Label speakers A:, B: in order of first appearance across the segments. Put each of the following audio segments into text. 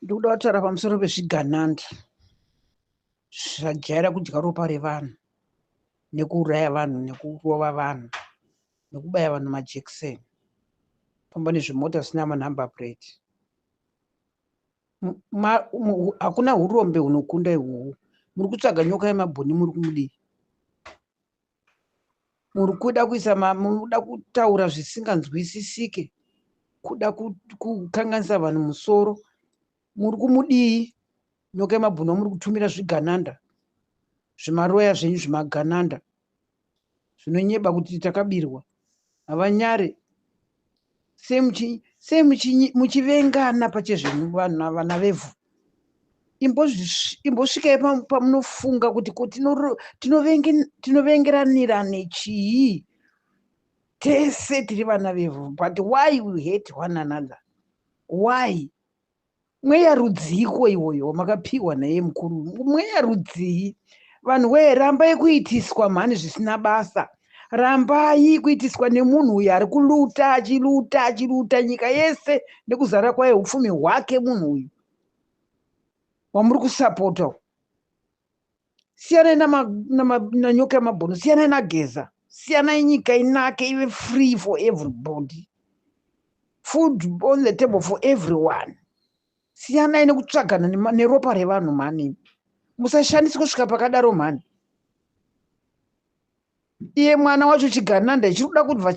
A: Ndikuda kutaura pamusoro pezvigananda zvajaira kudya ropa revanhu nekuuraya vanhu nekurova vanhu nekubaya vanhu majekiseni famba nezvimota zvisina manumber plate. Hakuna hurombe hunokunda ihwohwo. Muri kutsvaga nyoka yemabhoni muri kumudii? Muri kuda kuisa muri kuda kutaura zvisinganzwisisike, kuda kukanganisa vanhu musoro. Muri kumudii nyoka yemabhunu muri kutumira zvigananda zvimaroya zvenyu zvimagananda zvinonyeba kuti takabirwa havanyare sei muchivengana pachezvenyu vanhu vana vevhu imbosvikai pamunofunga kuti ko tinovengeranirane chii tese tiri vana vevhu but why we hate one another why mweya rudziiko iwoyo wamakapiwa naye mukuru mweya rudzii vanhu wee rambai kuitiswa mhani zvisina basa rambai kuitiswa nemunhu uyu ari kuluta achiluta achiluta nyika yese nekuzara kwayo upfumi hwake munhu uyu wamuri kusapota siyanai nanyoka yemabhunu siyanai nageza siyanai nyika inake ive free for everybody food on the table for everyone siyanai nekutsvagana neropa revanhu mhani musashandisi kusvika pakadaro mhani iye mwana wacho chigananda chiri kuda kubva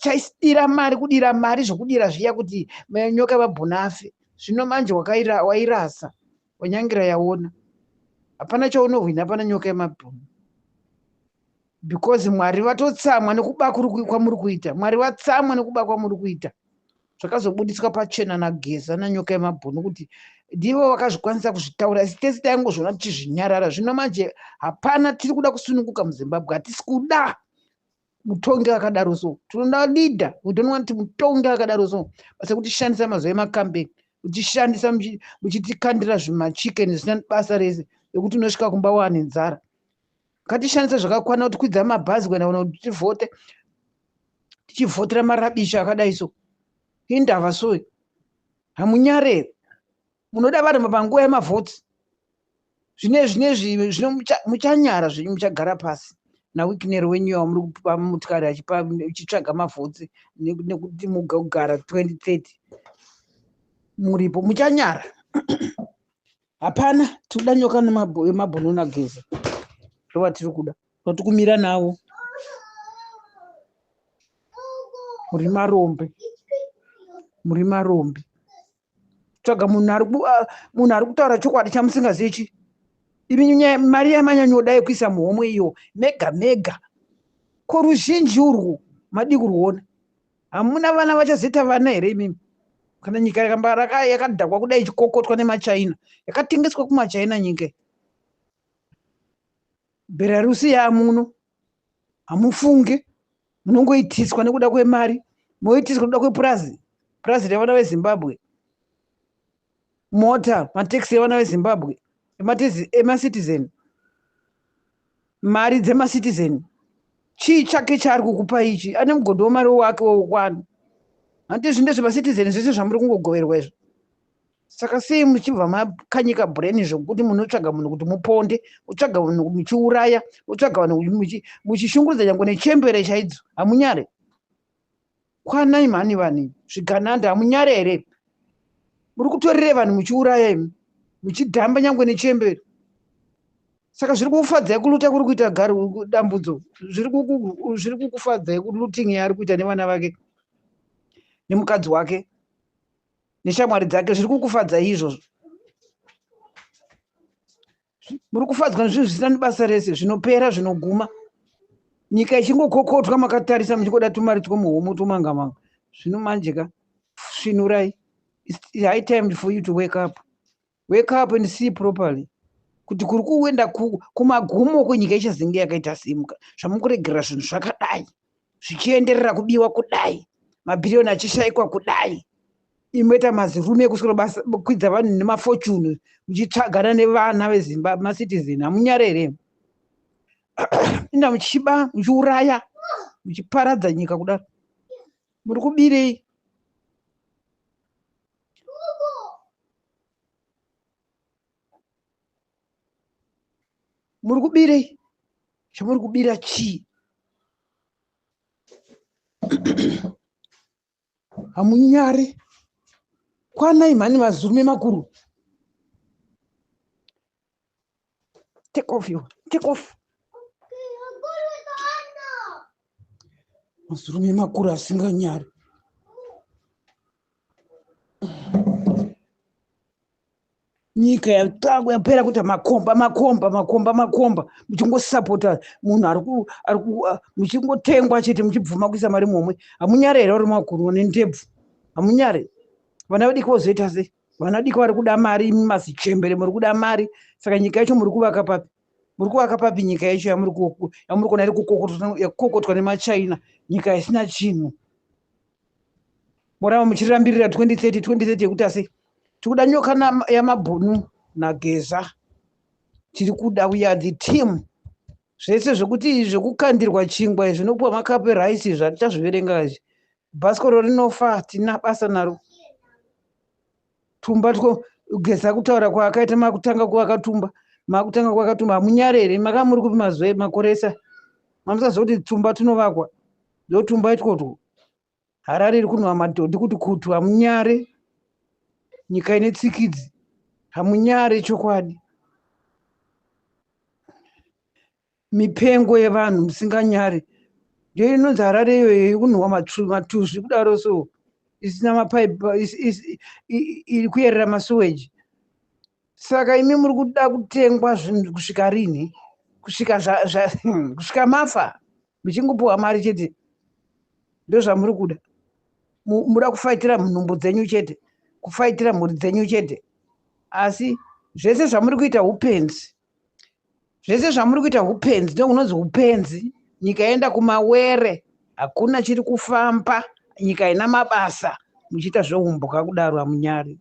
A: chaidira mari kudira mari zvokudira zviya kuti nyoka yemabhunu afe zvino manje wairasa wanyangira yaona hapana chaunohwina hapana nyoka yemabhunu because mwari vatotsamwa nekuba kwamuri kuita mwari vatsamwa nekuba kwamuri kuita zvakazobudiswa pachena nageza nanyoka yemabhunu kuti ndivo vakazvikwanisa kuzvitaura asi tese taingozviona tichizvinyarara zvino manje hapana tiri kuda kusununguka muzimbabwe hatisi kuda mutongi akadaro so tinoda leader we don't want mutongi akadaro so basa kutishandisa mazuva emakambeni kutishandisa muchitikandira zvimachicken zvisina basa rese ekuti unosvika kumba waane nzara ngatishandise zvakakwana kuti kwidza mabhazi kuenda kuno kuti tivhote tichivhotera marabisha akadai so indava so hamunyare munoda vanhu panguva yemavhoti zvine zvinezvi zvino muchanyara zvenyu muchagara pasi naWicknell wenyu wamuri kupa motokari achipa uchitsvaga mavhotsi nekuti mugogara 2030 muripo muchanyara hapana tikuda nyoka yemabhunu nageza ndovatiri kuda ndotikumira navo muri marombe muri marombe tsvaga munhu ari munhu ari kutaura chokwadi chamusingazivi chi imi mari yamanyanyoda yekuisa muhomwe iyo mega mega ko ruzhinji urwu madii kurwuona hamuna vana vachazoita vana here imimi kana nyika yakamba yakadhakwa kudai ichikokotwa nemachina yakatengeswa kumachina nyika belarusi yamuno hamufunge munongoitiswa nekuda kwemari moitiswa nekuda kwepurazi purazi revana vezimbabwe mota matekisi evana vezimbabwe emacitizen mari dzemacitizen chii chake chaari kukupa ichi ane mugodhi wemari wake wokwana handi izvi ndezvemacitizen zvese zvamuri kungogoverwa izvo saka sei muchibva makanyika brain zvokuti munotsvaga munhu kuti muponde utsvaga munhu muchiuraya utsvaga vanhu muchishungurudza nyange nechembere chaidzo hamunyare kwanai mhani vanhu zvigananda hamunyare here muri kutorere vanhu muchiuraya imi muchidhamba nyange nechembere saka zviri kukufadzai kuluta kuri kuita gari dambudzo zviri kukufadzai looting yaari kuita nevana vake nemukadzi wake neshamwari dzake zviri kukufadzai izvozvo muri kufadzwa nezvinhu zvisina nebasa rese zvinopera zvinoguma nyika ichingokokotwa makatarisa muchingoda tumari twomuhomo twomanga manga zvino manje ka svinurai its high time for you to wake up wake up and see properly kuti kuri kuenda kumagumo kwenyika ichazenge yakaita simuka zvamukuregerera zvinhu zvakadai zvichienderera kubiwa kudai mabhiriyoni achishayikwa kudai imoita mazirume ekuswera kwidza vanhu nemafortune muchitsvagana nevana vezimbabwe macitizen hamunyare here inda muchiba muchiuraya muchiparadza nyika kudaro muri kubirei Muri kubirei? Chamuri kubira chii? Hamunyare. Kwanai mhani mazurume makuru. Take off you. Take off. Mazurume makuru asinganyari. Nyika yatangwa yapera kuita makomba makomba makomba makomba, muchingosapota munhu ari muchingotengwa chete, muchibvuma kuisa mari muhomwe. Hamunyare here uri makuru nendebvu? Hamunyare? Vana vadiki vozoita sei? Vana vadiki vari kuda mari, imi mazichembere muri kuda mari. Saka nyika yacho muri kuvaka papi? Muri kuvaka papi nyika yacho yamuri kuona iri kukokotwa nemaChina, nyika isina chinhu? Moramba muchirambirira 2030 2030 yekuti asi tikuda Nyoka yaMabhunu naGeza. Tiri kuda, we are the team. Zvese zvekuti zvekukandirwa chingwa izvi nokupiwa makapu eraisi izvi hatichazviverenga izvi. Bhasikoro rinofa, tina basa naro. Tumba two Geza kutaura kwaakaita, makutanga kuvaka tumba, makutanga kuvaka tumba. Hamunyare here? Maka muri kupi mazuva makore ese? Mamusaziva kuti tumba tunovakwa? Ndo tumba itwotwo. Harare iri kunhuwa madhodhi kuti kutu. Hamunyare? Nyika ine tsikidzi. Hamunyare chokwadi? Mipengo yevanhu musinganyare. Ndiyo inonzi Harare iyoyo iri kunhuwa matuzvi kudaro, so isina mapaipi, iri kuyerera masuweji. Saka imi muri kuda kutengwa zvinhu kusvika rini? Kusvika kusvika mafa muchingopiwa mari chete? Ndozvamuri kuda? Muda kufaitira nhumbu dzenyu chete, kufaitira mhuri dzenyu chete, asi zvese zvamuri kuita upenzi. Zvese zvamuri kuita upenzi, ndokunonzi upenzi. Nyika yaenda kumawere, hakuna chiri kufamba, nyika ina mabasa, muchiita zveumbwa kudaro. Hamunyari?